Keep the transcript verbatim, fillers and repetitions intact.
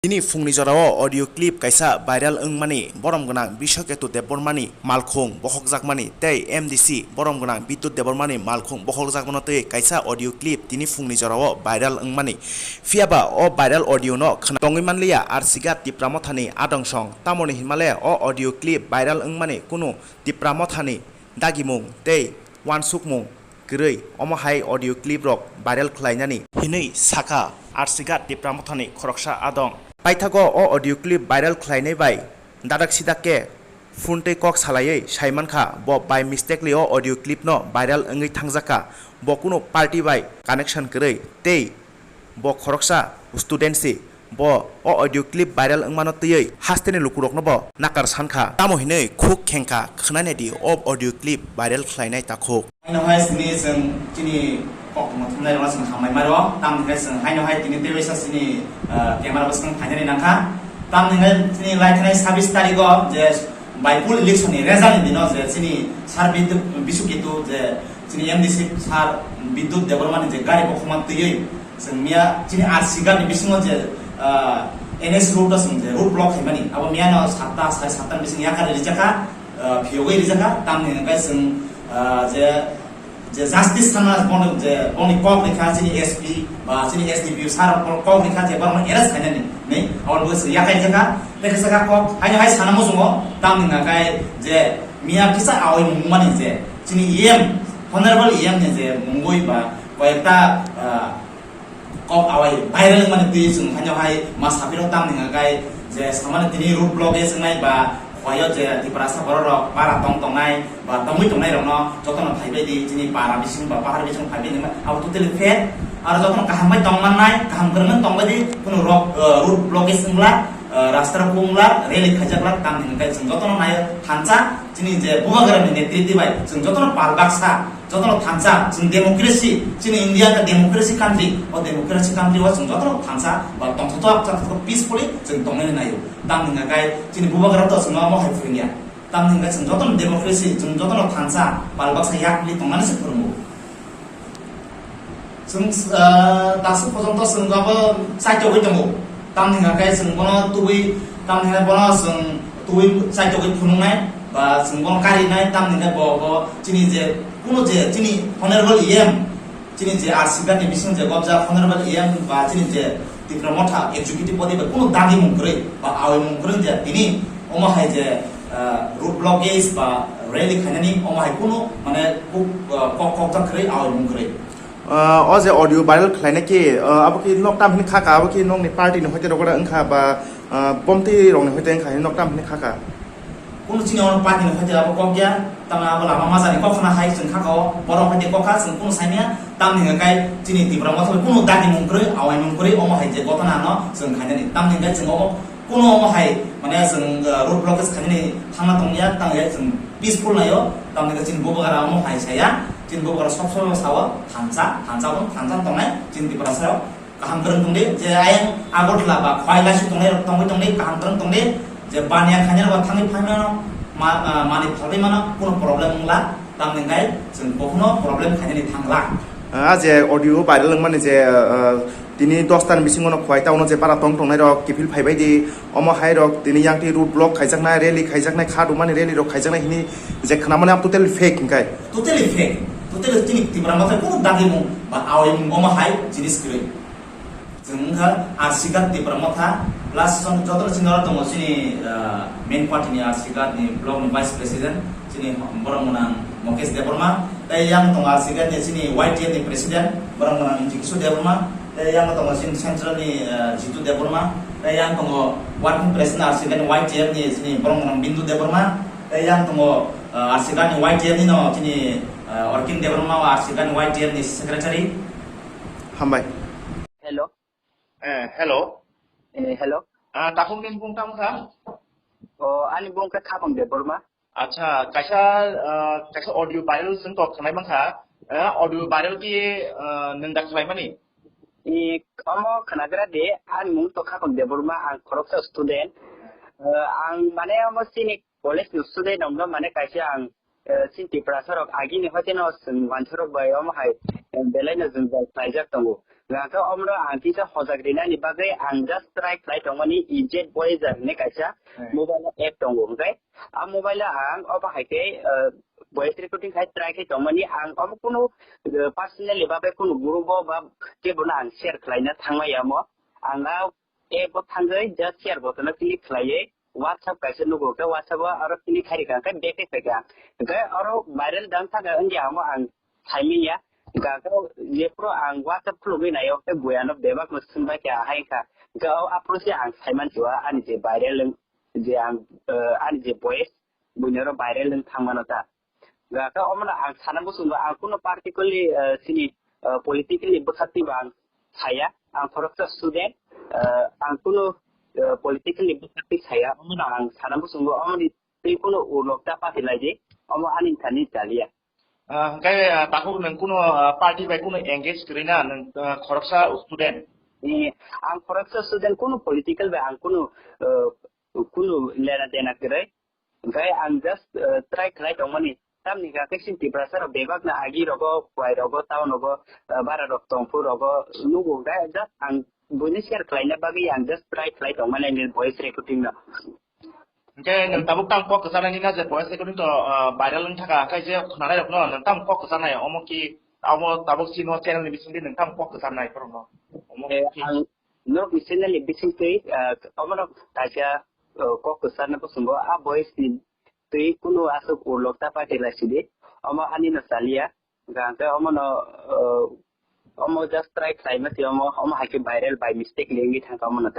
Tini phungni jorao audio clip kaisa viral wngmani, borom gwnang Biswaketu Debbarmani malkhung bokhokjakmani tei M D C borom gwnang Bidyut Debbarmani malkhung bokhokjakmano twi kaisa audio clip tini phungni jorao viral wngmani. Phiyaba o viral audio no khna tongwi manliya Arsigat Tipra Mothani adong song, tamoni hinmale o audio clip viral wngmani kunu Tipra Mothani dagimung tei uansukmung kwrwi omo hai audio clip rok viral khlainani hinwi sakha Arsigat Tipra Mothani khoroksa adong. Paithago o audio clip viral khlainai bai dadak sidak khe phone tei kok salaiwi saimankha, bo by mistakenly o audio clip no viral wngwi thangjakha, bo kunu party bai connection kwrwi tei bo khoroksa student si. Bo o audio clip viral wngmano twiwi hasteni lukurokno bo nakar sankha, tamo hinwi khuk khengkha. Khwnanai di o audio clip viral khlainai takhuk. Haino hai sini chwng chini koktwma thumnai rokno chwng hambai maro, tamni hai chwng haino hai tini tei waisa chini, ah, camera bwskang phainani nangkha. Tamni hai chini lai thanai sabis tarikh o je by poll election ni result ni dino je chini sir Bidut-, Biswaketu je chini M D C sir Bidyut Debbarma ni je gari bokhokma twiwi chwng miya chini Arsigat ni bisingo je, ah, N S road o chwng je road block khaimani, abo miya no satta, sare satta ni bising yakari rijakha, ah, phiyogwi rijakha, tamni hwnkhai chwng, ah, je, je justice sana bono je boni kok rikha chini S P ba chini S D P O sir rok kok rikha je borokno arrest khainani ni, abo bo chwng yakai jakha, tei kisa kha kok, haino hai sana muchungo, tamni hwnkhai je miya kisa awi mungmani je chini E M, Honorable E M ni je mungwi ba koyekta, ah, kok awai viral wngmani twi chwng haino hai ma saphiro tamni hwnkhai je samani tini road block e swngnai ba khwlaio je Tiprasa bororok para tong tongnai ba tongwi tongnai rokno jotono phaibai di chini para bising ba pahar bising phaibai di abo totally fake. Aro jotono kaham bai tong mannai, kaham kwrwngwi tongbai di, kunu rok, eh, road block e swngla, eh, rasta rok wngla, rally khaijak la, tamni hwnkhai chwng jotono naio thansa chini je Bubagra ni netriti bai chwng jotono pal baksa. Jotono thansa, chwng democracy, chini India khe democracy country, o democracy country o chwng jotono thansa ba tongthok, tongthok peacefully chwng tongnani naio. Tamni hwnkhai chini Bubagra to chwngno omo hai phwrwngya. Tamni hwnkhai chwng jotono democracy, chwng jotono thansa, pal baksa yakli tongnani se phwrwngo. Chwng, ah, dasu porjonto chwng abo chaitogwi tongo. Tamni hwnkhai chwng bono tubui, tamni hwnkhai bono chwng tubui chaitogwi phunuknai, ba chwng bono karinai, tamni hwnkhai bo, bo chini je, kuno je, chini Honorable E M, chini je Arsigat ni bising je gobjak Honorable E M, ba chini je Tipra Motha Executive Body bai kuno dagimung kwrwi, ba awimung kwrwi je tini omo hai je, ah, road blockage ba rally khainani omo hai kuno, mane, kok, ah, kok, kokjak kwrwi, awimung kwrwi. Ah, o je audio viral khlainai khe, ah, abo khe nok tam hini kha ka, abo khe nokni party ni hoite rok wngkha ba, ah, bomtwi rok ni hoite wngkha hini nok tam hini kha ka. Kunu chini ono party ni hoite abo kok ya, tamo abo lama majani kok khna hai chwng kha ka o, borok hoite kok kha chwng kunu sai manya, tamni hwnkhai chini Tipra Motha bai kunu dagimung kwrwi, awaimung kwrwi, omo hai je gotona no chwng khainani, tamni hwnkhai chwng omo Kuno omo hai, mane, chwng, uh, road blockage khainani thangna tongya, tangya chwng peaceful naio, tamni chini Bubagra omo hai saya, chini Bubagra sob sob sao, thansa, thansa bo, thansa tongnai, chini Tiprasa rok kaham kwrwng tongdi, je ayang Agartala ba Khowai Laisu tongnai rok tongwi tongdi, kaham kwrwng tongdi, je baniya khainai rok thangwi phaimano, ma-, uh, mani phalwi mano, kuno problem wngla. Tamni hwnkhai chwng bokhno problem khainani thangla. Ah, je audio viral wngmani je, ah, tini dos ta ni bisingo no Khowai town o je bara tong tongnai rok kiphil phaibai di, omo hai rok tini yang twi road block khaijaknai, rally khaijaknai, kha rwmani rally rok khaijaknai hini je khwnamani abo totally fake hwnkhai. Totally fake, totally chini Tipra Motha kunu dagimung ba awaimung omo hai jinis kwrwi. Chwng wngkha Arsigat Tipra Motha, plus jotono chini oro tongo chini, ah, main party ni Arsigat ni block ni vice president, chini borok mwnang Mukesh Debbarma, tei yang tongo Arsigat ni chini Y T F ni president, borok mwnang Jigishu Debbarma, tei yang tongo chini central ni, ah, Jitu Debbarma, tei yang tongo working president Arsigat ni Y T F ni chini borok mwnang Bindu Debbarma, tei yang tongo, ah, Arsigat ni Y T F ni no chini, ah, Orkin Debbarma o Arsigat ni Y T F ni secretary. Hambai. Hello. Eh, hello. Eh, hello. Ah, takhuk nini bung tamo kha? O, ani bung khe Khapang Debbarma. Acha, kaisa, ah, kaisa audio viral chwng tok khnai mankha. Eh, audio viral ki, ah, nwng da khlaimani? I, omo khnagra de, ani mung to Khapang Debbarma, ang khoroksa student. Eh, ang mane omo sini college ni student ongno mane kaisa ang, eh, chini Tiprasa rok agini hoite no chwng wansarok bai omo hai Belai no jwngjal khlaijak tongo. Hwnkhe omoro ang kisa hojak rinani bagwi ang just try khlai tongmani E Z Voyager hinwi kaisa Hmm. mobile app tongo. Hwnkhe a mobile ang obo hai khe, eh, voice recording khai try khai tongmani ang obo kunu, eh, personally ba bai kunu group o ba kebo no ang share khlaina thangmaya omo. Ang a app o thangwi just share button o click khlaiwi WhatsApp kaisa nugo, hwnkhe WhatsApp o aro click khai rikha, hwnkhe back khe phaikha. Hwnkhe aro viral dang thangkha wngya omo ang saimanya. Hwnkhe jephuru ang WhatsApp khulugwi naio, hwnkhe buya no bebak no swngbai kha, hai kha. Hwnkhe o aphuru se ang saiman chua ani je viral wng-, je ang, eh, ani je voice, buini oro viral wng thangmano ta. Hwnkhe omono ang sana muchungo ang kuno particularly, eh, chini, eh, political ni bwsakni bo ang saya, ang khoroksa student, eh, ang kuno, eh, political ni bwsakni saya, omono ang sana muchungo omoni tei kuno ulok ta pati laidi, omo ani thani chaliya. Ah, hwnkhe, ah, tabuk nwng kuno, ah, party bai kuno engage kwrwi na, nwng, ah, khoroksa student? Eh, ang khoroksa student, kuno political bai ang kuno, eh, kuno lena dena kwrwi. Hwnkhe ang just, eh, try khlai tongmani. Tamni hwnkhe chini Tiprasa rok bebak no agi rogo, kwai rogo, town rogo, eh, bara rok tongphu rogo nugo. Hwnkhe just ang buini share khlaina bagwi ang just try khlai tongmani ani voice recording no. Hwnkhe nwng tabuk tamo kok kwcharnai nini je voice recording to, ah, viral wng thaka, hwnkhe je khwnanai rokno nwng tamo kok kwcharnai, omo ki, abo tabuk chini channel ni bisingtwi nwng tamo kok kwcharnai borokno? Omo Eh, ki? Ang norokni channel ni bisingtwi, ah, omono kaisa, ah, kok kwcharna bwswngo, a voice ni twi kunu aswk ulok ta paitwi lai sidi, omo ani no chaliya, hwnkhe omono, ah, omo just try khlaima twi omo, omo hai khe viral by mistake wngwi thangkha omono.